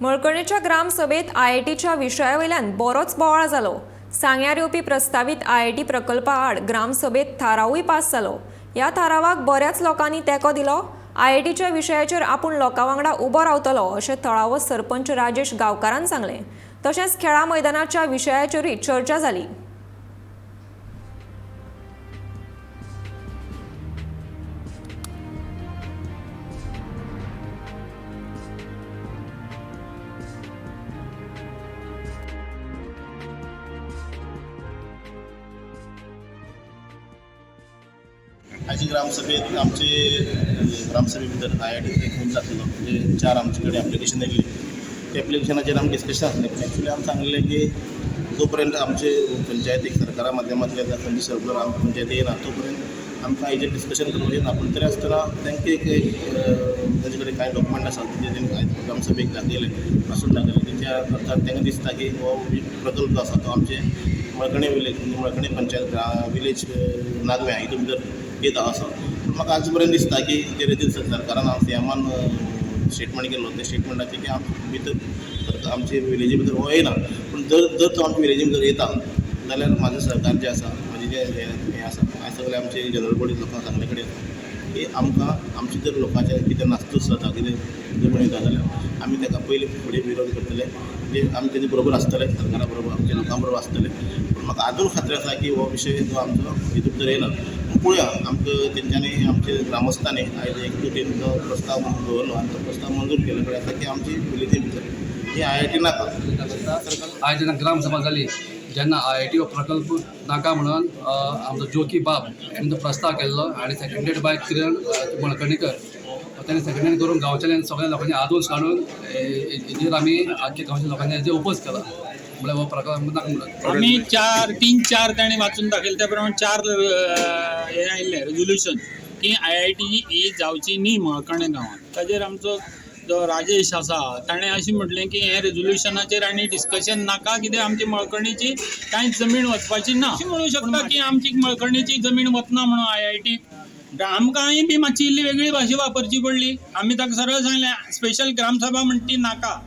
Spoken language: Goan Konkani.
मळकर्णेच्या ग्रामसभेत आयआयटीच्या विशया वयल्यान बरोच बोवाळ जालो. सांग्यार येवपी प्रस्तावीत आयआयटी प्रकल्पा आड ग्रामसभेत थारावूय पास जालो. ह्या थारावाक बऱ्याच लोकांनी तेंको दिलो. आयआयटीच्या विशयाचेर आपूण लोकां वांगडा उबो रावतलो अशें थळावो सरपंच राजेश गांवकारान सांगलें. तशेंच खेळां मैदानाच्या विशयाचेरूय चर्चा जाली. आयच्या ग्रामसभेत आमचे ग्रामसभे भितर आयआयटी एक मुद्दो आसलो. म्हणजे चार आमचे कडेन एप्लिकेशन येयल्ली. त्या एप्लिकेशनाचेर आमी डिस्कशन आसलें. पूण एक्चुली आमी सांगलें की जो पर्यंत आमचे पंचायतीक सरकारा माध्यमांतल्यान खंयचे सर्कुलर आमकां पंचायती येना, तो पर्यंत आमकां हेजेर डिस्कशन करूंक येना. पूण तरी आसतना तांकां एक तांचे कडेन कांय डॉक्युमेंट आसा, ते तेंकां आयज ग्रामसभेक दाखयले, वाचून दाखयले. तेच्या अर्थात तांकां दिसता की हो प्रकल्प जो आसा तो आमचे मळकणे विलेज, म्हणजे मळकणे पंचायत विलेज नागव्या हितून भितर येता असो. पूण म्हाका आज पर्यंत दिसता की जे रितीन सरकारान सीएमान स्टेटमेंट केल्लो, त्या स्टेटमेंटाचेर की आमचे भितर, आमचे विलेजी भितर हो येना. पूण जर जर तो आमच्या विलेजी भितर येता जाल्यार म्हाजें सहकार जें आसा, म्हाजें जें हें आसा, हांवें सगळें आमचे जनरल बॉडी लोकांक सांगले कडेन आसा की आमकां आमचे जर लोकांचें कितें नास्तूस जाता, कितें दुखणें येता जाल्यार आमी ताका पयलीं फुडें विरोध करतले. म्हणजे आमी तेजे बरोबर आसतले, सरकारा बरोबर, आमच्या लोकां बरोबर आसतले. पूण म्हाका आजून खात्री आसा की हो विशय जो आमचो हितून भितर येना. पूण पळोवया. आमकां तेंच्यांनी, आमचे ग्रामस्थांनी आयज एकजुटीन जो प्रस्ताव दवरलो आनी तो प्रस्ताव मंजूर केलो कडेन आसा की आमची विलेजी भितर ही आयआयटी नाका. आयज जेन्ना ग्रामसभा जाली, जेन्ना आयआयटी हो प्रकल्प नाका म्हणून आमचो जोकी बाब हेणें तो प्रस्ताव केल्लो आनी सेकंडेड बाय किरण मळकणीकर, ताणें सेकंडेड करून गांवच्या सगळ्या लोकांनी आदोस काडून हेजेर आमी आख्ख्या गांवच्या लोकांनी हेजेर ओपोज केला. म्हळ्यार हो प्रकल्प नाका म्हणून. आमी चार, तीन चार ताणें वाचून दाखयले त्या प्रमाणे चार हें आयिल्लें रेजोल्युशन की आयआयटी ही जावची न्ही मळकर्णे गांवांत. ताजेर आमचो जो राजेश आसा, ताणें अशें म्हटलें की हें रेजोल्युशनाचेर आनी डिस्कशन नाका, कित्याक आमची मळकर्णेची कांयच जमीन वचपाची ना. अशें म्हणूं शकता की आमची मळकर्णेची जमीन वतना म्हणून आयआयटी? आमकांय बी मातशी इल्ली वेगळी भाशा वापरची पडली. आमी ताका सरळ सांगलें, स्पेशल ग्रामसभा म्हणटी नाका.